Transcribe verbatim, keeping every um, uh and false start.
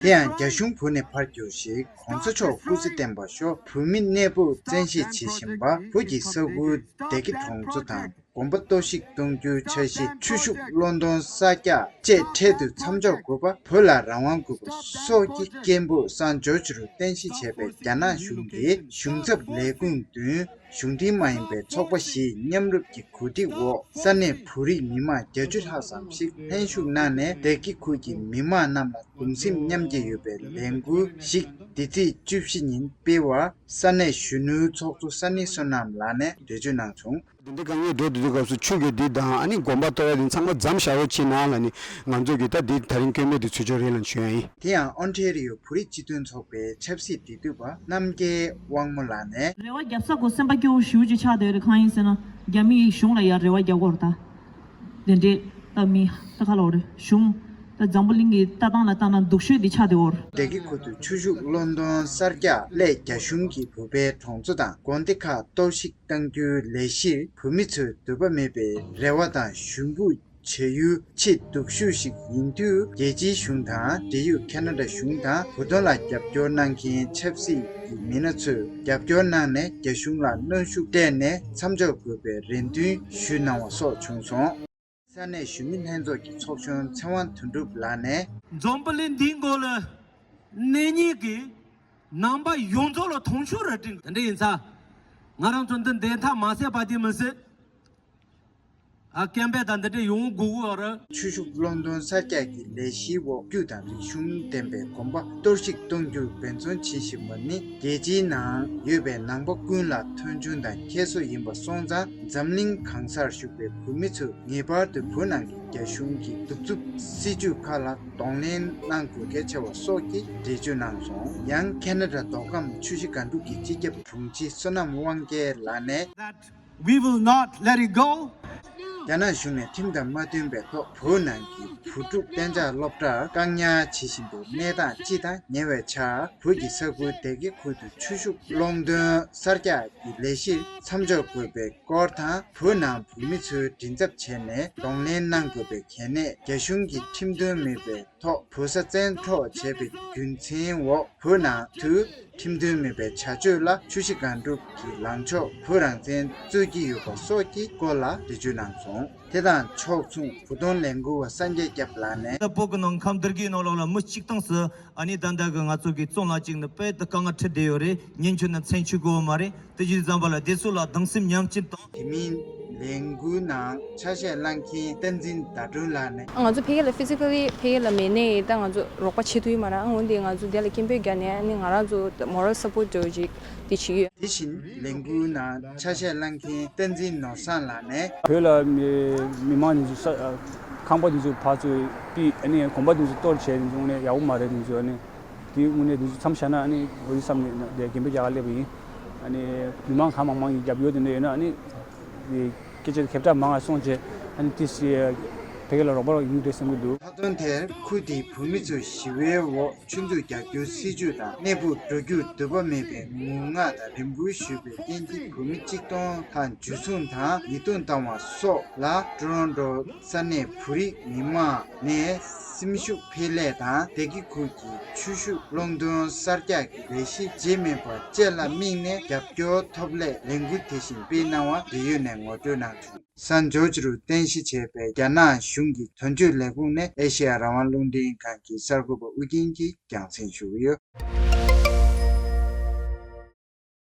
དེ་ཡང་རྒྱ་གཞུང་བོད་ནས་ཕར་རྒྱུགས་ཤིག་གོང་ས་མཆོག་སྐུ་ཚེ་བརྟན་པར་ཤོག་བོད་མི་གནས་སྤོ་བཙན་ཤེད་བྱེད་བཞིན་པ། བོད་ཀྱི་ས་ཁུལ་བདེ་སྐྱིད་གྲོང་ཚོ་དང་དགོན་པ་གཏོར་བཤིག་གཏོང་རྒྱུའི་འཆར་གཞི། ཆུ་ཤུགས་བློས་གཏོང་གསར་རྒྱག་བཅས་འཕྲལ་དུ་མཚམས་འཇོག་དགོས་པ། བོད་ལ་རང་དབང་དགོས་པ་སོགས་ཀྱི་སྐད་འབོད་སང་ཇོར་ཇི་རུ་རྟེན་གཞི་བྱས་པའི་རྒྱ་ནག་གཞུང་གི་གཞུང་ཚབ་ལས་ཁུངས་མདུན། གཞུང་འབྲེལ་མ་ཡིན་པའི་ཚོགས་པ་བཞིའི་མཉམ་རུབ་ཀྱི་གོ་སྒྲིག་འོག་ས་གནས་བོད་རིགས་མི་མང་བརྒྱད་ཅུ་ལྷག་ཙམ་ཞིག་ལྷན་ཞུགས་གནང་ནས། བདེ་སྐྱིད་ཁུལ་གྱི་མི་མང་རྣམས་ལ་གདུང་སེམས་མཉམ་སྐྱེད་ཡོད་པའི་ལས་འགུལ་ཞིག་འདི་ཚེས་བཅུ་བཞི་ཉིན་སྤེལ་བར་ས་གནས་གཞོན་ནུའི་ཚོགས་གཙོ་ས་ནི་བསོད་ནམས་ལགས་ནས་འགྲེལ་བརྗོད་གནང་བྱུང་། འདི་འདྲའི་དཀའ་ངལ་འགྲོ་བསྡད་དུས་སྐབས་སུ་ཆུ་རྒྱུད་འདི་དང་ཨ་ནི་དགོན་པ་གཏོར་ཡ་འདི་ཚང་མ་མཚམས་བཞག་རོགས་བྱེད་གནང་ལབ་ནས་ང་ཚོ་གིས་ད་འདི་ད་རིང་སྐྱོན་མེད་དུ་ཚུར་ཕྱོགས་རེད་ལབ་ཞུ་ཡ་ཡིན། དེ་ཡང་ཨོན་ཊེ་རི་ཡོ་བོད་རིགས་སྤྱི་མཐུན་ཚོགས་པའི་ཆབ་སྲིད་འབྲེལ་མཐུད་པ་རྣམ་རྒྱལ་དབང་མོ་ལགས་ནས། རེ་བ་རྒྱབ་ས་གོ་སེམས་པ་སྐྱོ་བོ་ཞེ་པོ་ཅིག་ཆགས་བསྡད་རེད། གང་ཡིན་ཟེར་ན་རྒྱ་མིའི་གཞུང་ལ་ཡ་རེ་བ་རྒྱག་གི་ཡོད་རེད་ད། དེ་འདྲས་ད་མི་ད་ག་ལབ་རེད། གཞུང་ད་འཛམ་བུ་གླིང་གི་ལྟ་སྟངས་ལ་ལྟ་ན་སྡུག་ཤོས་འདི་ཆགས་བསྡད་ཡོད་རེད། བདེ་སྐྱིད་ཁུལ་དུ་ཆུ་ཤུགས་བློས་གཏོང་གསར་རྒྱག་སླད་རྒྱ་གཞུང་གིས་བོད་པའི་གྲོང་ཚོ་དང་དགོན་སྡེ་ཁག་གཏོར་བཤིག་གཏང་རྒྱུའི་ལས་གཞིར་བོད་མི་ཚོས་འདོད་པ་མེད་པའི་རེ་བ་དང་ཞུ་འབོད་བྱ་ཡུལ་ཆེས་སྡུག་ཤོས་ཤིག་ཡིན་དུས། རྒྱལ་སྤྱིའི་གཞུང་དང་འབྲེལ་ཡོད་ཁ་ན་ཌ་གཞུང་དང་བོད་དོན་ལ་རྒྱབ་སྐྱོར་གནང་མཁན་ཆབ་སྲིད་ཀྱི་མི་སྣ་ཚོས་རྒྱབ་སྐྱོར་གནང་ནས་རྒྱ་གཞུང་ལ་གནོན་ཤུགས་སྤྲད་ནས་མཚམས་འཇོག་དགོས་པའི་རེ་འདུན་ཞུས་གནང་བ་སོགས་བྱུང་སོང་། ས་གནས་གཞོན་ནུ་ལྷན་ཚོགས་ཀྱི་ཚོགས་གཞོན་ཚེ་དབང་དོན་གྲུབ་ལགས་ནས། འཛམ་བུ་གླིང་འདིའི་མགོ་ལ་གནས་མཁན་གྱི་ནང་པ་ཡོངས་རྫོགས་ལ་མཐོང་ཆུང་ར་སྤྲིང་། དེ་འདྲ་ཡིན་ཙང་ང་རང་ཚོ་འདི་བདེན་མཐའ་མ་གསལ་བ་དེ་མི་སྲིད། ཨ་སྐད་འབོད་དང་འདི་འདྲ་ཡོང་དགོས་ཀྱི་ཡོད་རེད། ཆུ་ཤུགས་བློས་གཏོང་གསར་རྒྱག་གི་ལས་གཞིའི་འོག་རྒྱུ་དང་རིག་གཞུང་ལྡན་པའི་དགོན་པ་གཏོར་བཤིག་གཏོང་རྒྱུར་འབད་བརྩོན་བྱེད་བཞིན་པ་ནི། རྒྱལ་སྤྱིའི་ནང་ཡོད་པའི་ནང་པ་ཀུན་ལ་མཐོང་ཆུང་དང་ཁྱད་གསོད་ཡིན་པ་སོང་ཙང་། འཛམ་གླིང་གང་སར་བཞུགས་པའི་བོད་མི་ཚོས་ངེས་པར་དུ་བོད་ནང་གི་རྒྱ་གཞུང་གི་གདུག་རྩུབ་སྲིད་བྱུས་ཁག་ལ་གདོང་ལེན་གནང་དགོས་གལ་ཆེ་བ་སོགས་ཀྱི་འགྲེལ་བརྗོད་གནང་སོང་། ཡང་ཁེ་ན་ཌ་མདོ་ཁམས་ཆུ་བཞི་སྒང་དྲུག་གི་སྤྱི་ཁྱབ་དྲུང་ཆེ་བསོད་ནམས་དབང་རྒྱལ་ལགས་ནས། We will not let it go. རྒྱ་ནག་གཞུང་ནས་ཁྲིམས་དང་མ་མཐུན་པའི་ཐོག་བོད་ནང་གི་བུ་ཕྲུག་གཏན་འཇགས་སློབ་གྲྭར་བཀག་ཉར་བྱེད་བཞིན་པའི་གནས་སྟངས་སྤྱི་དང་ཉེ་བའི་ཆར། བོད་ཀྱི་ས་ཁུལ་བདེ་སྐྱིད་ཁུལ་དུ་ཆུ་ཤུགས་བློས་གཏོང་གསར་རྒྱག་གི་ལས་གཞིར་མཚམས་འཇོག་དགོས་པའི་སྐོར་དང་། བོད་ནང་བོད་མི་ཚོའི་མགྲིན་ཚབ་བྱས་ནས་གདོང་ལེན་གནང་དགོས་པའི་གལ་གནད། རྒྱ་གཞུང་གིས་ཁྲིམས་མཐུན་མེད་པའི་ཐོག་བོད་ས་བཙན་འཕྲོག་བྱས་པའི་རྒྱུ་མཚན་འོག་བོད་ནང་དུ་ཁྲིམས་མཐུན་མེད་པའི་བྱ་སྤྱོད་ལ་ཆུ་བཞི་སྒང་དྲུག་གི་ལངས་ཕྱོགས་བོད་རང་བཙན་རྩོད་ཀྱི་ཡོད་པ་སོགས་ཀྱི་སྐོར་ལ་འགྲེལ་བརྗོད་གནང་སོང་། དེ་དང་ཕྱོགས་མཚུངས་བོད་དོན་ལས་འགུལ་བ་སངས་རྒྱས་སྐྱབས་ལགས་ནས། ད་བོད་ཀྱི་ནང་ཁམས་འདི་གའི་ནང་ལོགས་ལ་མི་གཅིག་སྟོང་ཙམ་ཨ་ནི་ད་ལྟ་གི་ང་ཚོ་གི་བཙོན་ལ་བཅུག་ནས་དཔེ་ད་དཀའ་ངལ་འཕྲད་བསྡད་ཡོད་རེད། ཉེན་ཆེ་ན་མཚན་ཆུ་དགོས་མ་རེད། དེ་བཞིན་བསམ་པ་ལ་དེ་ཚོ་ལ་གདུང་སེམས་མཉམ་སྐྱེད་དང་། དེ་མིན་ལས་འགུལ་ནང་ཆ་ཤས་བླངས་མཁན་བསྟན་འཛིན་ཟླ་སྒྲོན་ལགས་ནས། ང་ཚོ་ཕ་གི་ལ་ཕི་ཛི་ཀ་ལི་ཕ་གི་ལ་མེད་ནའི་ད་ང་ཚོ་རོགས་པ་བྱེད་ཐུབ་ཡོད་མ་རེད། འོན་ཏེ་ང་ཚོ་དེ་ལ་སྐད་འབོད་རྒྱག་ནས་ཨ་ནི་ང་རང་ཚོ་མོ་རལ་སབ་པོར་ཊི་འདྲ་བོ་ཅིག་དེ་བྱེད་ཀྱི་ཡོད། དེ་བཞིན་ལས་འགུལ་ནང་ཆ་ཤས་བླངས་མཁན་བསྟན་འཛིན་ནོར་བཟང་ལགས་ནས། བོད་ལ་མི་མི་མང་འདི་ཚོ་ས་ཁང་པ་འདི་ཚོ་ཕར་ཚུར་ཕུད་ཨ་ནི་དགོན་པ་འདི་ཚོ་གཏོར་བྱས་འདི་ཚོ་དངོས་གནས་ཡག་པོ་མ་རེད། འདི་ཚོ་ཨ་ནི་དེ་དངོས་གནས་འདི་ཚོ་མཚམས་བཞག་ན་ཨ་ནི་འོ་ཡི་བསམ་ནས་དེ་སྐད་འབོད་རྒྱག་ག་སླེབས་པ་ཡིན། ཨ་ནི་མི་མང་གང་མང་མང་གིས་རྒྱབ་སྐྱོར་དེ་འདྲ་ཡོད་ན་ཨ་ནི་དེ་སྐད་ཆ་ཁྱབ་བསྒྲགས་མང་བ་སོང་རྗེས་ཨ་ནི་དེ་སི་ཕ་གི་ལ་རོགས་པ་ཡོང་གི་རེད་བསམ་གྱི་འདུག། མཐའ་དོན་དེར་ཁུལ་དེའི་བོད་མི་ཚོས་ཞི་བའི་འོག་ཆུ་མཛོད་རྒྱག་རྒྱུའི་སྲིད་བྱུས་དང་གནས་སྤོ་འགྲོ་རྒྱུར་འདོད་པ་མེད་པའི་ངུ་ངག་དང་རེ་འབོད་ཞུས་པའི་རྐྱེན་གྱིས་བོད་མི་གཅིག་སྟོང་ལྷག་འཇུ་བཟུང་དང་ཉེས་རྡུང་བཏང་བ་སོགས་ལ། ཊོ་རོན་ཊོ་ས་གནས་བོད་རིགས་མི་མང་ནས་སེམས་ཤུགས་འཕེལ་སླད་དང་བདེ་སྐྱིད་ཁུལ་གྱི་ཆུ་ཤུགས་བློས་གཏོང་གསར་རྒྱག་གི་ལས་གཞི་བརྗེད་མེད་པ་བཅས་ལ་དམིགས་ནས་རྒྱབ་སྐྱོར་ཐོབ་སླད་ལས་འགུལ་དེ་བཞིན་སྤེལ་གནང་བ་འབྲེལ་ཡོད་ནས་ངོ་སྤྲོད་གནང་བྱུང་། སན་ཇོར་ཇི་རུ་རྟེན་གཞི་བྱས་པའི་རྒྱ་ནག་གཞུང་གི་དོན་གཅོད་ལས་ཁུངས་ནས་ཨེ་ཤེ་ཡ་རང་དབང་རླུང་འཕྲིན་ཁང་གི་གསར་འགོད་པ་ཨུ་རྒྱན་གྱིས་རྒྱང་སྲིང་ཞུ་གི་ཡོད།